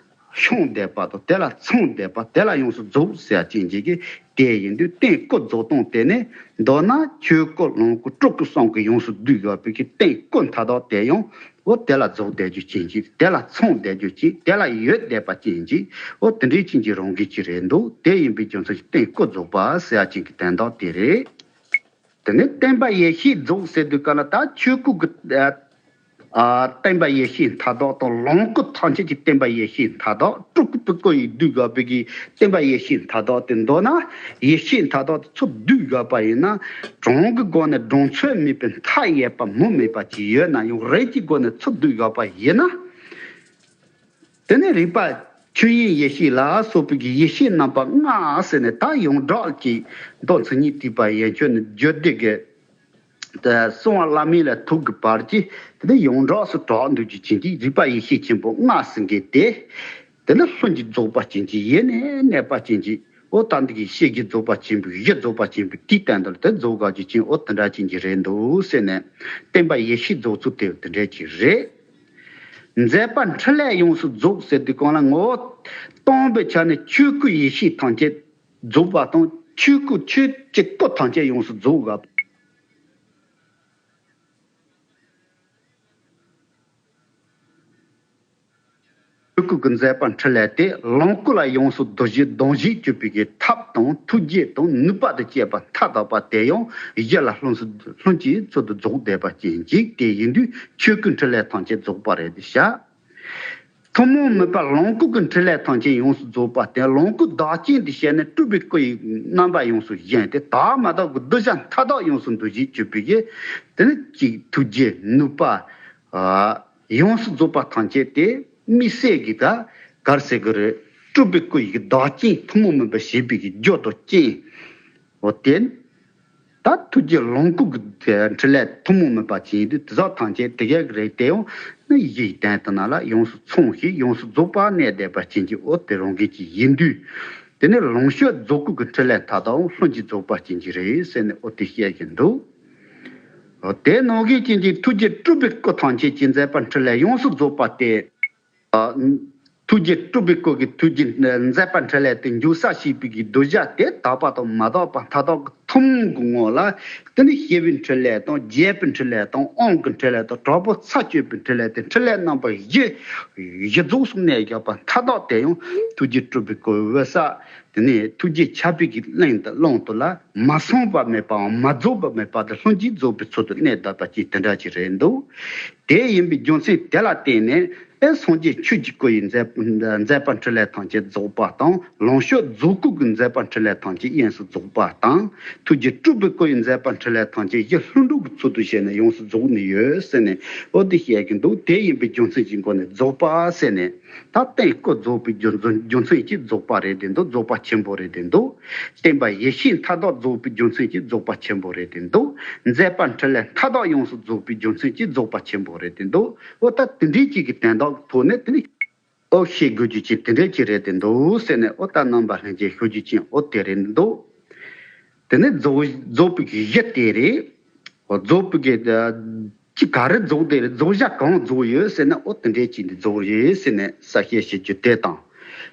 ཤོང་བསྡད་པ་དང་། དེ་ལ་ཚང་བསྡད་པ། དེ་ལ་ཡོངས་སུ་རྫོགས་ཟེར་ཅན་གཅིག་གི་དེ་ཡིན་དུས། རྟེན་སྐུ་རྫོགས་སྟངས་དེ་ནི། མདོར་ན་ཆོས་སྐུ་ལོངས་སྐུ་སྤྲུལ་སྐུ་གསུམ་གྱིས་ཡོངས་སུ་བསྡུས་ཡོད་པའི་གི་རྟེན་སྐུ་མཐའ་དག་དེ་ཡང་། འོ་དེ་ལ་རྫོགས་བསྡད་རྒྱུ་ཅན་གཅིག། དེ་ལ་ཚང་བསྡད་རྒྱུ་ཅན། དེ་ལ་ཡོད་བསྡད་པ་ཅན་གཅིག། འོ་དེ་འདྲའི་ཅན་གྱི་རང་བཞིན་གཅིག་རེད་འདུག། དེ་ཡིན་པའི་རྒྱུ་མཚན་གྱིས་རྟེན་སྐུ་རྫོགས་པ་ཟེར་ཅན་གྱི་དོན་དག་དེ་རེད། དེ་ནས་བརྟེན་པ་ཡེ་ཤེས་རྫོགས་ཟེར་དུས་ག་ལ། ད་ཆོས་སྐུ་གི། ཨ། ཨ། བརྟེན་པ་ཡེ་ཤེས་མཐའ་དག་དང་། ལོངས་སྐུ་ཐམས་ཅད་ཀྱི་བརྟེན་པ་ཡེ་ཤེས་མཐའ་དག། སྤྲུལ་སྐུ་སྐུ་ཡིས་བསྡུས་ཡོད་པའི་གི་བརྟེན་པ་ཡེ་ཤེས་མཐའ་དག་དེ། མདོར་ན་ཡེ་ཤེས་མཐའ་དག་དེ་ཚུར་བསྡུས་ཡོད་པ་ཡིན་ན། གྲངས་ཀྱི་སྒོ་ནས་གྲངས་ཚོད་མེད་པའི་མཐའ་ཡས་པ་མུ་མེད་པ་ཅིག་ཡོད་ན་ཡང་། རིགས་ཀྱི་སྒོ་ནས་ཚུར་བསྡུས་ཡོད་པ་ཡིན་ན། དེ་ནས་རིག་པ་ཆོས་དབྱིངས་ཡེ་ཤེས་ལ་སོགས་པའི་གི་ཡེ་ཤེས་རྣམ་པ་ལྔ་ཟེར་ནས། ད་ཡོངས་གྲགས་ཀྱི་མདོ་མཚན་ཉིད་ཐེག་པ་ཡན་ཆོད་ནས་བརྗོད་བསྡད་གི། ད་གསང་བ་བླ་མེད་ལས་ཐུག་གི་བར་གྱི་དེ་ནས་ཡོངས་གྲགས་སུ་གྲགས་འདུག་རྒྱུ་ཅན་གྱི་རིག་པ་ཡེ་ཤེས་ཆེན་པོ་ལྔ་ཟེར་མཁན་དེ། དེ་ནི་ལྷུན་གྱིས་རྫོགས་པ་ཅན་གྱི། ཡེ་ནས་གནས་པ་ཅན་གྱི། འོ་ད་འདི་གི་ཤེས་ཀྱི་རྫོགས་པ་ཆེན་པོའི། གཞི་རྫོགས་པ་ཆེན་པོའི་དེའི་སྟེང་དུ་དེ་རྫོགས་དགོས་རྒྱུ་ཅན། འོ་དེ་འདྲ་ཅན་གྱི་རེད་འདུག་ཟེར་ནས། བརྟེན་པ་ཡེ་ཤེས་རྫོགས་ཚུལ་དེ་དེ་འདྲ་ཅིག་རེད། མཛད་པ་འཕྲིན་ལས་ཡོངས་སུ་རྫོགས་ཟེར་དུས་གང་ལ། ངོ་བོ་སྟོང་པའི་ཆ་ནས་ཆོས་སྐུ་ཡེ་ཤེས་ཐམས་ཅད་རྫོགས་པ་དང་། ཆོས་སྐུ་ཆོས་ཀྱི་སྐུ་ཐམས་ཅད་ཡོངས་སུ་རྫོགས་པ། ཆོས་སྐུ་གི་མཛད་པ་འཕྲིན་ལས་དེ་ལོངས་སྐུ་ལ་ཡོངས་སུ་བསྡུ་བྱེད་གདགས་གཞིར་གྱུར་པའི་གི་ཐབས་དང་ཐུགས་རྗེ་དང་ནུས་པ་དང་བཅས་པ་མཐའ་དག་པ་དེ་ཡང་གཞི་ལ་ལྷུན་སུ་ལྷུན་གྱིས་ཚུལ་དུ་རྫོགས་བསྡད་པ་ཅན་གཅིག་དེ་ཡིན་དུས། ཆོས་སྐུའི་འཕྲིན་ལས་ཐམས་ཅད་རྫོགས་པ་རེད་ཤག། ཐུན་མོང་མིན་པ་ལོངས་སྐུ་གི་འཕྲིན་ལས་ཐམས་ཅད་ཡོངས་སུ་རྫོགས་པ་དེ། ལོངས་སྐུ་བདག་བསྟན་དུ་བྱས་ནས་སྤྲུལ་པའི་སྐུ་ཡི་རྣམ་པ་ཡོངས་སུ་བཞེངས་ཏེ། དག་མ་དག་གི་གདུལ་བྱ་མཐའ་དག་ཡོངས་སུ་འདུལ་བྱེད་གྱུར་པའི་གི། དེ་ནི་གཅིག་ཐུགས་རྗེ་ནུས་པ། ཡོངས་སུ་རྫོགས་པ་ཐམས་ཅད་དེ་དམིགས་བསལ་གྱི་ད་ག་རེ་ཟེར་གི་རེད། སྤྲུལ་པའི་སྐུ་ཡི་བདག་རྐྱེན་ཐུན་མོང་མིན་པ་བྱེད་པའི་གི་རྒྱུ་དང་རྐྱེན། འོ་དེ། ད་ཐུགས་རྗེ་ལོངས་སྐུ་གི་འཕྲིན་ལས་ཐུན་མོང་མིན་པ་ཅན་དེ་དེ་དག་ཐམས་ཅད་དེ་ག་གི་རེད། དེ་ཡང་ནི་ཡིད་ཀྱི་དོན་དུ་ན་ལ་ཡོངས་སུ་ཚང་ཞིང་ཡོངས་སུ་རྫོགས་པ་གནས་བསྡད་པ་ཅན་གྱི་འོ་དེ་རང་གི་ཅིག་ཡིན་དུས། དེ་ནི་ལོངས་སྤྱོད་རྫོགས་སྐུ་གི་འཕྲིན་ལས་མཐའ་དག་ལྷུན་གྱིས་རྫོགས་པ་ཅན་གྱི་རེད་ཟེར་ནས་འོ་དེ་བཤད་ཀྱི་འདུག། འོ་དེ་ནང་གི་ཅན་གྱི་ཐུགས་རྗེ་སྤྲུལ་པའི་སྐུ་ཐམས་ཅད་ཀྱི་མཛད་པ་འཕྲིན་ལས་ཡོངས་སུ་རྫོགས་པ་སྟེ། ཐུགས་རྗེ་སྤྲུལ་པའི་སྐུ་གི་ཐུགས་རྗེ་མཛད་པ་འཕྲིན་ལས་དེ་འཇུག་ས་བྱེད་པའི་གི་གདུལ་བྱ་དེ་དག་པ་དང་མ་དག་པ་མཐའ་དག་གི་ཐུན་མོང་གི་ངོ་ལ། དེ་ནི་བྱེད་པའི་འཕྲིན་ལས་དང་རྒྱས་པའི་འཕྲིན་ལས་དང་དབང་གི་འཕྲིན་ལས་དང་དྲག་པོ་ཚར་གཅོད་པའི་འཕྲིན་ལས་དེ་འཕྲིན་ལས་རྣམ་པ་བཞི། བཞི་རྫོགས་སུ་གནས་བཞག་པ་མཐའ་དག་དེ་ཡང་ཐུགས་རྗེ་སྤྲུལ་པའི་སྐུ་འོད་གསལ། དེ་ནས་ཐུགས་རྗེ་ཁྱབ་པའི་གི་གླིང་དུ་གླིང་དུ་ལ་མ་སངས་པ་མེད་པའམ་མ་རྫོགས་པ་མེད་པ་དེ་ལྷུན་གྱིས་རྫོགས་པའི་ཚུལ་དུ་གནས་བསྡད་པ་ཅིག་དེ་འདྲ་ཅིག་རེད་འདུག། དེ་ཡིན་པའི་རྒྱུ་མཚན་དེ་ལ་བརྟེན་ནས་ཨེ་སངས་རྒྱས་ཆོས་ཀྱི་སྐུ་ཡི་མཛད་མཛད་པ་འཕྲིན་ལས་ཐམས་ཅད་རྫོགས་པ་དང་ལོངས་སྤྱོད་རྫོགས་སྐུ་གི་མཛད་པ་འཕྲིན་ལས་ཐམས་ཅད་ཡོངས་སུ་རྫོགས་པ་དང་ཐུགས་རྗེ་སྤྲུལ་པའི་སྐུ་ཡི་མཛད་པ་འཕྲིན་ལས་ཐམས་ཅད་གཞི་ལྷུན་གྲུབ་ཀྱི་ཚུལ་དུ་བྱས་ནས་ཡོངས་སུ་རྫོགས་ནས་ཡོད་ཟེར་ནས་འོ་དེ་བཤད་ཀྱི་འདུག། དེ་ཡིན་པའི་རྒྱུ་མཚན་གྱི་སྒོ་ནས་རྫོགས་པ་ཟེར་ནས། ད་རྟེན་སྐུ་རྫོགས་པའི་རྒྱུ་མཚན་རྒྱུ་མཚན་གྱིས་རྫོགས་པ་རེད་དེ་འདུག། རྫོགས་པ་ཆེན་པོ་རེད་དེ་འདུག། བསྟན་པ་ཡེ་ཤེས་མཐའ་དག་རྫོགས་པའི་རྒྱུ་མཚན་གྱིས་རྫོགས་པ་ཆེན་པོ་རེད་དེ་འདུག། མཛད་པ་འཕྲིན་ལས་མཐའ་དག་ཡོངས་སུ་རྫོགས་པའི་རྒྱུ་མཚན་གྱིས་རྫོགས་པ་ཆེན་པོ་རེད་དེ་འདུག། འོ་ད་དེ་འདྲའི་ཅིག་གི་དོན་དག་ཐོག་ནས་དེ་ནི་ཨོ་ཤེས་དགོས་རྒྱུ་ཅིག་དེ་འདྲའི་ཅིག་རེད་དེ་འདུག་ཟེར་ནས་འོ་ད་རྣམ་པ་ལྷན་རྒྱས་ཤོད་རྒྱུ་ཅིག་འོ་དེ་རེད་འདུག། དེ་ནས་རྫོགས་རྫོགས་པའི་གཞི་དེ་རེད། རྫོགས་པའི་གི་ཅི་ག་རེ་རྫོགས་དེ་རེད། རྫོགས་བྱ་གང་རྫོགས་ཡོད་ཟེར་ན་འོ་དེ་འདྲའི་ཅིག་འདི་རྫོགས་ཡོད་ཟེར་ནས་གསལ་བཤད་བྱེད་རྒྱུ་དེ་དང་།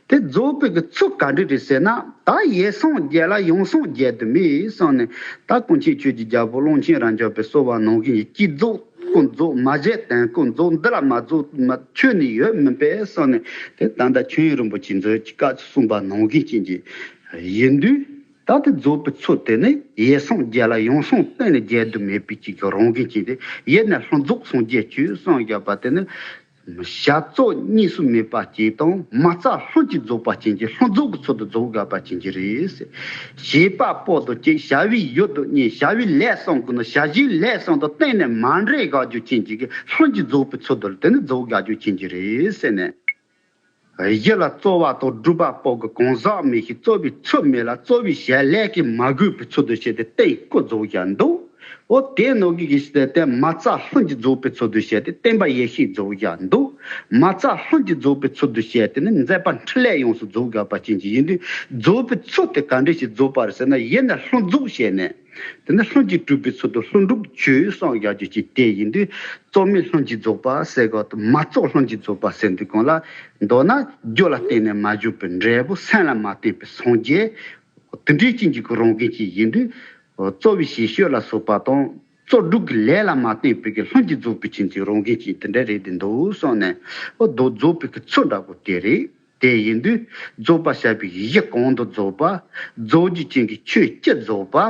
དེ་རྫོགས་པའི་གི་ཚུལ་ག་འདྲ་རེད་ཟེར་ན་ད་ཡེ་སངས་རྒྱས་ལ་ཡང་སངས་རྒྱས་དུ་མེད་གསུངས་ནས་ད་ཀུན་མཁྱེན་ཆོས་ཀྱི་རྒྱལ་པོ་ཀློང་ཆེན་རབ་འབྱམས་པས་གསུངས་པ་ནང་བཞིན་གྱི་ཅི་རྫོགས་ཀུན་རྫོགས་མ་བྱས་དོན་ཀུན་རྫོགས། འདི་ལ་མ་རྫོགས་མ་ཁྱོན་ནས་ཡོད་མིན་པས་གསུངས་ནས་དེ་ད་ལྟ་ཆོས་དབྱིངས་རིན་པོ་ཆེ་མཛོད་ཀྱི་སྐབས་སུ་གསུངས་པ་ནང་བཞིན་ཅན་གྱི་ཡིན་དུས། ད་དེ་རྫོགས་པའི་ཚུལ་དེ་ནི་ཡེ་སངས་རྒྱས་ལ་ཡང་སངས་གཏན་ནས་རྒྱས་དུ་མེད་པའི་ཅིག་གི་རང་བཞིན་ཅན་དེ་ཡེ་ནས་ལྷུན་རྫོགས་སངས་རྒྱས་ཆོས་གསུངས་བཞག་པ་དེ་ནི། བྱ་རྫོགས་གཉིས་སུ་མེད་པ་ཅིག་དང་མ་རྩ་ལྷུན་གྱིས་རྫོགས་པ་ཅན་གྱི་ལྷུན་རྫོགས་ཀྱི་ཚུལ་དུ་རྫོགས་བཞག་པ་ཅན་གྱི་རེད། བྱེད་པ་པོ་དང་གཅིག། བྱ་བའི་ཡུལ་དང་གཉིས། བྱ་བའི་ལས་གསུམ་གྱི་ནང་བྱ་བྱེད་ལས་གསུམ་དང་གཏན་ནས་མ་འདྲེས་བཞག་རྒྱུ་ཅན་གྱི་ལྷུན་གྱིས་རྫོགས་པའི་ཚུལ་དུ་དེ་ནི་རྫོགས་བཞག་རྒྱུ་ཅན་གྱི་རེད་ཟེར་ནས། གཞི་ལ་རྩོལ་བ་དང་སྒྲུབ་པ་པོ་གི་གང་ཟག་མེད་ཞིང་རྩོལ་བའི་ཚུལ་མེད་ལ་རྩོལ་བའི་བྱེད་ལས་ཀྱིས་མ་གོས་པའི་ཚུལ་དུ་བྱས་ཏེ་རྟེན་སྐུ་རྫོགས་བཞག་འདུག། འོ་དེ་ནང་གི་གི་ཞིག་དེ་མ་རྩ་ལྷུན་གྱིས་རྫོགས་པའི་ཚུལ་དུ་བྱས་ཏེ་བསྟན་པ་ཡེ་ཤེས་རྫོགས་བཞག་འདུག། མ་རྩ་ལྷུན་གྱིས་རྫོགས་པའི་ཚུལ་དུ་བྱས་ཏེ་ནི་མཛད་པ་འཕྲིན་ལས་ཡོངས་སུ་རྫོགས་བཞག་པ་ཅན་གྱི་ཡིན་དུས་རྫོགས་པའི་ཚུལ་དེ་ག་འདྲ་ཞིག་རྫོགས་པ་རེད་ཟེར་ན་ཡེ་ནས་ལྷུན་རྫོགས་བྱས་ནས། དེ་ནི་ལྷུན་གྱིས་གྲུབ་པའི་ཚུལ་དུ་ལྷུན་གྲུབ་ཆོས་གསུངས་བཞག་རྒྱུ་ཅིག་དེ་ཡིན་དུས་རྩོལ་མེད་ལྷུན་གྱིས་རྫོགས་པ་ཟེར་གོ་དང་མ་རྩོལ་ལྷུན་གྱིས་རྫོགས་པ་ཟེར་དུས་གང་ལ། མདོར་ན་རྒྱུ་ལ་བརྟེན་ནས་མ་བྱུང་བའི་འབྲས་བུ་སེམས་ལ་མ་བརྟེན་པའི་སངས་རྒྱས། དེ་འདྲའི་ཅན་གྱི་རང་བཞིན་ཅིག་ཡིན་དུས། རྩོལ་བའི་བྱེད་སྤྱོད་ལ་སོགས་པ་དང་རྩོལ་སྒྲུབ་ཀྱི་ལས་ལ་མ་བརྟེན་པའི་གི་ལྷུན་གྱིས་རྫོགས་པའི་ཅན་གྱི་རང་བཞིན་ཅིག་དེ་འདྲ་རེད་དེ་འདུག་གསུངས་ནས། འོ་དོ་རྫོགས་པའི་གི་ཚུལ་འདྲ་པོ་དེ་རེད། དེ་ཡིན་དུས་རྫོགས་པ་བྱ་བའི་གཞི་གང་དུ་རྫོགས་པ། རྫོགས་རྒྱུ་ཅན་གྱི་ཆོས་ཅི་རྫོགས་པ།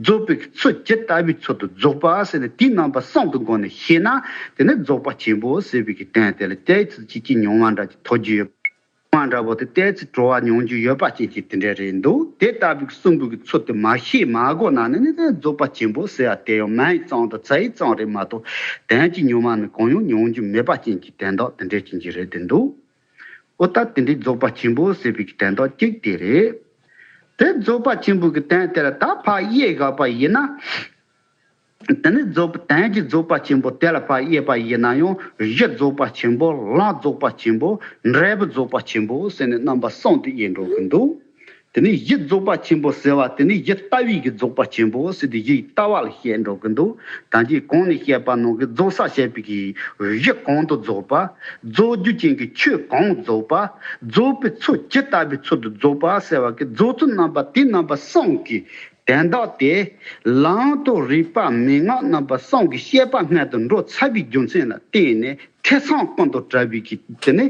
རྫོགས་པའི་ཚུལ་ཇི་ལྟ་བུའི་ཚུལ་དུ་རྫོགས་པ་ཟེར་ནས་དེའི་རྣམ་པ་གསུམ་གྱི་སྒོ་ནས་ཤེས་ན་དེ་ནི་རྫོགས་པ་ཆེན་པོ་ཟེར་བའི་གི་དོན་དེ་ལ་ཏོག་ཙམ་ཅིག་གི་མྱོང་བ་འདྲ་ཅིག་ཐོབ་རྒྱུ་ཡོད། མྱོང་བ་འདྲ་པོ་དེ་ཏོག་ཙམ་གྲོལ་བ་མྱོང་རྒྱུ་ཡོད་པ་ཅན་ཅིག་དེ་འདྲ་རེད་འདུག། དེ་ལྟ་བུའི་གསུམ་པོའི་གི་ཚུལ་དེ་མ་ཤེས་མ་གོ་ན་ནི་ནི་རྫོགས་པ་ཆེན་པོ་ཟེར་བ་དེ་ཡང་མིང་ཙམ་དང་རྩ་བའི་ཙམ་རེད་མ་གཏོགས་དོན་གྱི་མྱོང་བ་ནི་གང་ཡང་མྱོང་རྒྱུ་མེད་པ་ཅན་གྱི་དོན་དག་དེ་འདྲ་ཅན་ཅིག་རེད་དེ་འདུག། འོ་ད་དེ་འདྲའི་རྫོགས་པ་ཆེན་པོ་ཟེར་བའི་གི་དོན་དག་གཅིག་དེ་རེད། དེ་རྫོགས་པ་ཆེན་པོ་གི་དོན་དེ་ལ་ད་ཕར་དབྱེ་བཞག་པ་ཡིན་ན། དེ་ནི་རྫོགས་པ་དོན་གྱི་རྫོགས་པ་ཆེན་པོ་དེ་ལ་ཕར་དབྱེ་བ་ཡིན་ན་ཡང་གཞི་རྫོགས་པ་ཆེན་པོ་ལམ་རྫོགས་པ་ཆེན་པོ་འབྲས་བུ་རྫོགས་པ་ཆེན་པོ་ཟེར་ནས་རྣམ་པ་གསུམ་དུ་དབྱེ་འགྲོ་གི་འདུག། དེ་ནི་གཞི་རྫོགས་པ་ཆེན་པོ་ཟེར་བ་དེ་ནི་གཞི་ལྟ་བའི་གི་རྫོགས་པ་ཆེན་པོ་ཟེར་ཏེ་གཞི་ཡི་ལྟ་བ་ལ་བཤད་འགྲོ་གི་འདུག། ད་གིན་གོང་ནས་བཤད་པ་ནང་གི་རྫོགས་ས་བཤད་པའི་གི་གཞི་གང་དུ་རྫོགས་པ། རྫོགས་རྒྱུ་ཅན་གྱི་ཆོས་གང་རྫོགས་པ། རྫོགས་པའི་ཚུལ་ཇི་ལྟ་བུའི་ཚུལ་དུ་རྫོགས་པ་ཟེར་བ་གི་རྫོགས་ཚུལ་རྣམ་པ་དེ་རྣམ་པ་གསུམ་གྱི་དོན་དག་དེ་ལམ་དང་རིགས་པ་མན་ངག་རྣམ་པ་གསུམ་གྱི་བཤད་པ་སྔོན་དུ་འགྲོ་ཚར་བའི་རྒྱུ་མཚན་ལ་བརྟེན་ནས་ཐེ་ཚོམ་ཀུན་ཏུ་བྲལ་བའི་གི་དེ་ནི།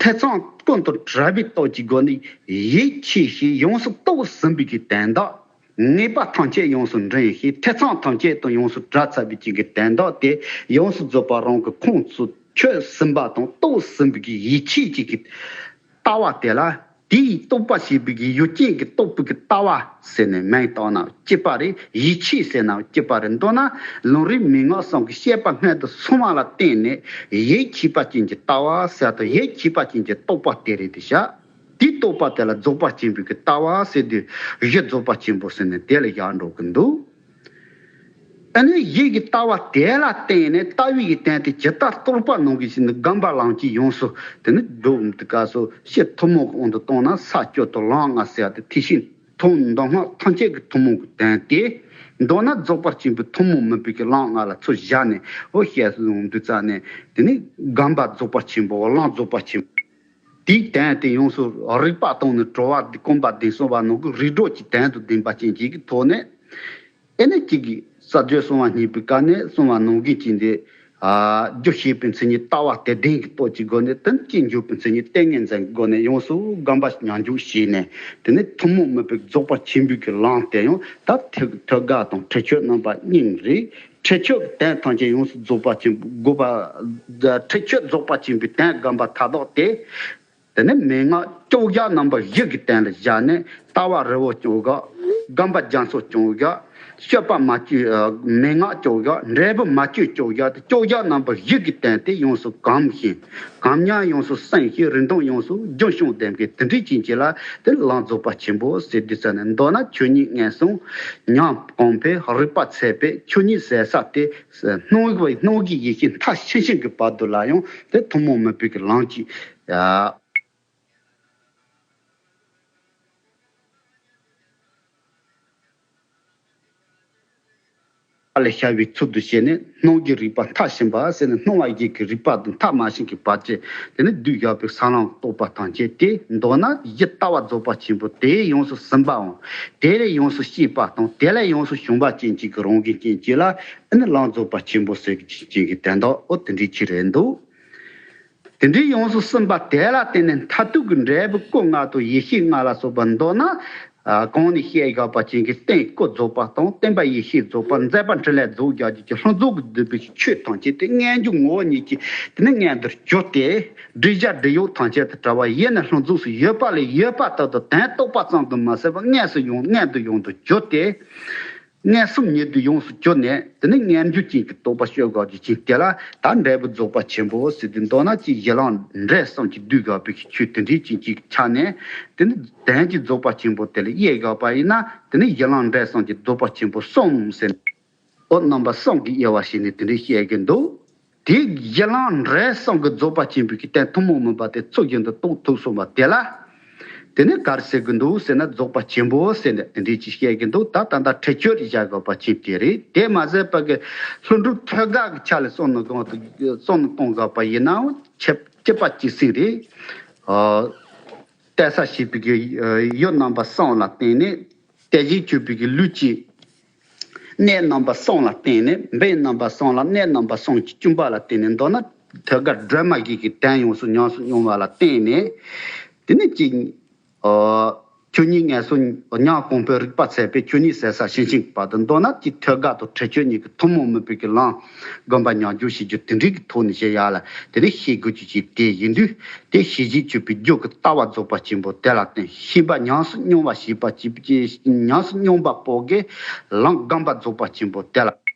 ཐེ་ཚོམ་ཀུན་ཏུ་བྲལ་བའི་སྟོབས་ཀྱི་སྒོ་ནས་ཡིད་ཆེས་ཤིང་ཡོངས་སུ་རྟོགས་ཟིན་པའི་གི་དོན་དག། ངེས་པ་ཐམས་ཅད་ཡོངས་སུ་འདྲེན་ཞིང་ཐེ་ཚོམ་ཐམས་ཅད་དང་ཡོངས་སུ་བྲལ་ཚར་བའི་ཅིག་གི་དོན་དག་དེ་ཡོངས་སུ་རྫོགས་པ་རང་གི་ཁོང་དུ་ཆུད་ཟིན་པ་དང་རྟོགས་ཟིན་པའི་གི་ཡིད་ཆེས་ཅིག་གི་ལྟ་བ་དེ་ལ་ དེའི་རྟོགས་པ་ཞེས་པའི་གི་ཡུལ་ཅན་གྱི་རྟོགས་པའི་གི་ལྟ་བ་ཟེར་ནས་མིང་བཏགས་ན་གཅིག་པ་རེད། ཡིད་ཆེས་ཟེར་ན་གཅིག་པ་རེད། མདོར་ན་ལམ་རིམ་མན་ངག་གསུམ་གྱི་བཤད་པ་སྔོན་དུ་སོང་བ་ལ་བརྟེན་ནས་ཡིད་ཆེས་པ་ཅན་གྱི་ལྟ་བ་ཟེར་དང་། ཡིད་ཆེས་པ་ཅན་གྱི་རྟོགས་པ་དེ་རེད་དེ་བཞག་དེའི་རྟོགས་པ་དེ་ལ་རྫོགས་པ་ཆེན་པོའི་གི་ལྟ་བ་ཟེར་དུས་གཞི་རྫོགས་པ་ཆེན་པོ་ཟེར་ནས་དེ་ལ་བཞག་འགྲོ་གི་འདུག་ཨ་ནི་ཡིད་ཀྱི་ལྟ་བ་དེ་ལ་བརྟེན་ནས་ལྟ་བའི་གི་དོན་དེ་ཇི་ལྟར་རྟོགས་པ་ནང་གི་ཞིག་ནི་སྒོམ་པ་ལམ་གྱིས་ཡོངས་སུ་དེ་ནི་སྒྲུབ་འདི་སྐབས་སུ་ཕྱི་ཐུན་མོང་གི་དབང་དུ་བཏང་ན་ས་བཅུ་དང་ལམ་ལྔ་ཟེར་ཏེ་དེ་བཞིན་ཐུན་མདོ་སྔགས་ཐམས་ཅད་ཀྱི་ཐུན་མོང་གི་དོན་དེ། མདོར་ན་རྫོགས་པ་ཆེན་པོའི་ཐུན་མོང་མིན་པའི་གི་ལམ་ལྔ་ལ་ཚུར་བཞག་ནས་འོ་བཤད་སོང་དུས་ཙ་ནས་དེ་ནི་སྒོམ་པ་རྫོགས་པ་ཆེན་པོ་ལམ་རྫོགས་པ་ཆེན་པོ། དེའི་དོན་དེ་ཡོངས་སུ་རིག་པ་དང་ནི་གྲོལ་བ་འདི་སྒོམ་པ་འདི་གསུངས་པ་ནང་གི་རིགས་གྲོལ་གྱི་དོན་དུ་བདེན་པ་ཅན་གཅིག་གི་ཐོག་ནས། ཨེ་ནས་གཅིག་གིས་ས་བཅུ་གསུང་བ་གཉིས་པའི་སྐབས་ནས་གསུང་བ་ནང་གི་གཅིག་འདི། རྒྱུ་ཤེས་པའི་མཚན་ཉིད་ལྟ་བ་དེ་བདེན་གྱི་སྟོབས་ཀྱི་སྒོ་ནས་དོན་གཅིག་འཇུག་པའི་མཚན་ཉིད་ཏིང་ངེ་འཛིན་གྱི་སྒོ་ནས་ཡོངས་སུ་སྒོམ་པ་ཉམས་འཇུག་བྱས་ནས་དེ་ནས་ཐུན་མོང་མིན་པའི་རྫོགས་པ་ཆེན་པོའི་གི་ལམ་དེ་ཡང་ད་ཐོད་ཐོད་རྒལ་དང་ཁྲེགས་ཆོད་རྣམ་པ་གཉིས་རེད། ཁྲེགས་ཆོད་ཀྱི་དོན་ཐམས་ཅད་ཡོངས་སུ་རྫོགས་པ་ཆེན་པོ་དགོས་པ། ཁྲེགས་ཆོད་རྫོགས་པ་ཆེན་པོའི་དོན་སྒོམ་པ་མཐའ་དག་སྟེ། དེ་ནས་མན་ངག་བཅོ་བརྒྱད་རྣམ་པ་བཞི་གི་དོན་ལ་བཞག་ནས་ལྟ་བ་རི་བོ་བཅོ་བརྒྱད། སྒོམ་པ་རྒྱ་མཚོ་བཅོ་བརྒྱད། སྤྱོད་པ་མ་བཅོས་མན་ངག་བཅོ་བརྒྱད། འབྲས་བུ་མ་བཅོས་བཅོ་བརྒྱད་དེ་བཅོ་བརྒྱད་རྣམ་པ་བཞི་གི་དོན་དེ་ཡོངས་སུ་གོམས་ཤིང་། གོམས་ཉམས་ཡོངས་སུ་སིམ་ཞིང་རིག་སྟོང་ཡོངས་སུ་རྒྱུན་བྱུང་ལྡན་པའི་དེ་འདྲའི་ཅན་གཅིག་ལ་དེ་ལམ་རྫོགས་པ་ཆེན་པོ་ཟེར་དུས་ཙ་ནས་མདོར་ན་ཆོས་ཉིད་ངན་སོང་ཉམས་གོང་འཕེལ་རིག་པ་ཚད་པའི་ཆོས་ཉིད་ཟད་ས་སྟེ། སྣང་བའི་སྣང་གི་ཡེ་ཤེས་མཐའ་ཕྱིན་ཕྱིན་གྱི་བར་དུ་ལ་ཡང་དེ་ཐུན་མོང་མིན་པའི་གི་ལམ་གྱི་ལ་ཤར་བའི་ཚུལ་དུ་བྱས་ནས་སྣང་གི་རིག་པ་མཐའ་ཕྱིན་པ་ཟེར་ནས་སྣང་བ་བཞི་གི་རིག་པ་དང་མཐའ་མ་ཕྱིན་གྱི་བར་ཆད་དེ་ནི་བསྡུས་བཞག་པའི་ས་ལམ་རྟོགས་པ་ཐམས་ཅད་དེ་མདོར་ན་གཞི་ལྟ་བ་རྫོགས་པ་ཆེན་པོ་དེ་ཡོངས་སུ་ཟིན་པའམ་དེ་ལས་ཡོངས་སུ་སྐྱེས་པ་དང་དེ་ལས་ཡོངས་སུ་བྱུང་བ་ཅན་གཅིག་གི་རང་བཞིན་ཅན་གཅིག་ལ་ཨ་ནི་ལམ་རྫོགས་པ་ཆེན་པོ་ཟེར་གྱི་ཅན་གྱི་དོན་དག་འོ་དེ་འདྲའི་ཅིག་རེད་འདུག་དེ་འདྲའི་ཡོངས་སུ་ཟིན་པ་དེ་ལ་བརྟེན་ནས་མཐར་ཐུག་གི་འབྲས་བུ་སྐུ་ལྔ་དང་ཡེ་ཤེས་ལྔ་ལ་སོགས་པ་མདོར་ན། གོང་ནས་བཤད་བཞག་པ་ཅན་གྱི་རྟེན་སྐུ་རྫོགས་པ་དང་བརྟེན་པ་ཡེ་ཤེས་རྫོགས་པ་མཛད་པ་འཕྲིན་ལས་རྫོགས་བཞག་རྒྱུ་ཀྱི་ལྷུན་རྫོགས་ཀྱི་བསྡུས་པའི་ཆོས་ཐམས་ཅད་དེ་མངོན་རྒྱུ་ངོ་བོ་ཉིད་ཀྱིས་དེ་ནི་མངོན་དུ་གྱུར་ཏེ། སྒྲིབ་བྱ་སྒྲིབ་གཡོགས་ཐམས་ཅད་དང་བྲལ་བ་ཡེ་ནས་ལྷུན་རྫོགས་སུ་ཡོད་པ་ལས་ཡོད་པ་དག་ཏུ་དོན་རྟོགས་པ་ཙམ་དུ་མ་ཟད་པར་མངོན་སུ་ཡོང་མངོན་དུ་ཡོང་དུ་གྱུར་ཏེ། མངོན་སུམ་ཉིད་དུ་ཡོངས་སུ་གྱུར་ནས་དེ་ནི་མངོན་རྒྱུ་ཅན་གྱི་རྟོགས་པ་སྤྱོད་དགོས་རྒྱུ་ཅན་དེ་ལ་ད་འབྲས་བུ་རྫོགས་པ་ཆེན་པོ་ཟེར་དུས་མདོར་ན་ཅིག་གཞི་ལམ་འབྲས་གསུམ་གྱིས་བསྡུས་དགོས་པའི་ཆོས་དེ་འདྲའི་ཅན་གཅིག་ཆགས་ནས་དེ་ནི་དོན་གྱི་རྫོགས་པ་ཆེན་པོ་དེ་ལ་དབྱེ་དགོས་པ་ཡིན་ན་དེ་ནི་གཞི་ལམ་འབྲས་གསུམ་གྱི་རྫོགས་པ་ཆེན་པོ་གསུམ་ཟེར་ནས་འོ་རྣམ་པ་གསུམ་གྱི་དབྱེ་བ་ཕྱེ་ནས་དེ་འདྲའི་བཤད་ཀྱི་འདུག་དེ་གཞི་ལམ་འབྲས་གསུམ་གྱི་རྫོགས་པ་ཆེན་པོའི་གི་རྟེན་ཐུན་མོང་མིན་པ་དེ་ཚུལ་བཞིན་དུ་རྟོགས་ཐུབ་སོང་བ་དེ་ལ། དེ་ནི་ག་རེ་ཟེར་གྱི་འདུག་ཟེར་ན་རྫོགས་པ་ཆེན་པོ་ཟེར་ནས་དེ་འདྲའི་ཅིག་བཤད་ཀྱི་འདུག་ད་ད་ལྟ་ཁྲེགས་ཆོད་བཞག་དགོས་པ་ཅིག་དེ་རེད། དེ་མ་ཟད་པ་གི་ལྷུན་གྲུབ་ཐོད་རྒལ་གྱི་ཆ་ལ་བསམ་ནས་གོང་དུ་བསམ་ནས་གཏོང་དགོས་པ་ཡིན་ནའང་ཁྱད་ཁྱད་པར་ཅིག་ཟིན་རེད། ཨ། གཏད་ས་བྱེད་པའི་གི་ཡུལ་རྣམ་པ་གསུམ་ལ་བརྟེན་ནས། དེ་བཞིན་གྱུར་པའི་གི་ལུས་ཀྱི་གནས་རྣམ་པ་གསུམ་ལ་བརྟེན་ནས་འབེན་རྣམ་པ་གསུམ་ལ་གནས་རྣམ་པ་གསུམ་གྱི་བཅུན་པ་ལ་བརྟེན་ནས་མདོར་ན་ཐོད་རྒལ་སྒྲོན་མ་བཞི་གི་དོན་ཡོངས་སུ་ཉམས་སུ་མྱོང་བ་ལ་བརྟེན་ནས་དེ་ནི་ཅིག་ཆོས་ཉིད་ངན་སོང་ཉམས་གོང་འཕེལ་རིག་པ་ཚད་པའི་ཆོས་ཉིད་ཟད་ས་ཤིང་ཤིང་བར་དུ་མདོར་ན་ཅིག་ཐོད་རྒལ་དང་ཁྲེགས་ཆོད་གཉིས་ཀྱི་ཐུན་མོང་མིན་པའི་གི་ལམ་སྒོམ་པ་ཉམས་འགྱུར་བྱེད་རྒྱུ་དེ་འདྲའི་གི་ཐོག་ནས་བཤད་ཡ་ལ་དེ་ནི་ཤེས་དགོས་རྒྱུ་ཅིག་དེ་ཡིན་དུས། དེ་ཤེས་བྱེད་དཔྱོད་པའི་རྒྱུ་གི་ལྟ་བ་རྫོགས་པ་ཆེན་པོ་དེ་ལ་བརྟེན་ཤེས་པ་ཉམས་སུ་མྱོང་བ་ཤེས་པ་ཅིག་ཉམས་སུ་མྱོང་བ་པོ་གི་ལམ་སྒོམ་པ་རྫོགས་པ་ཆེན་པོ་དེ་ལ་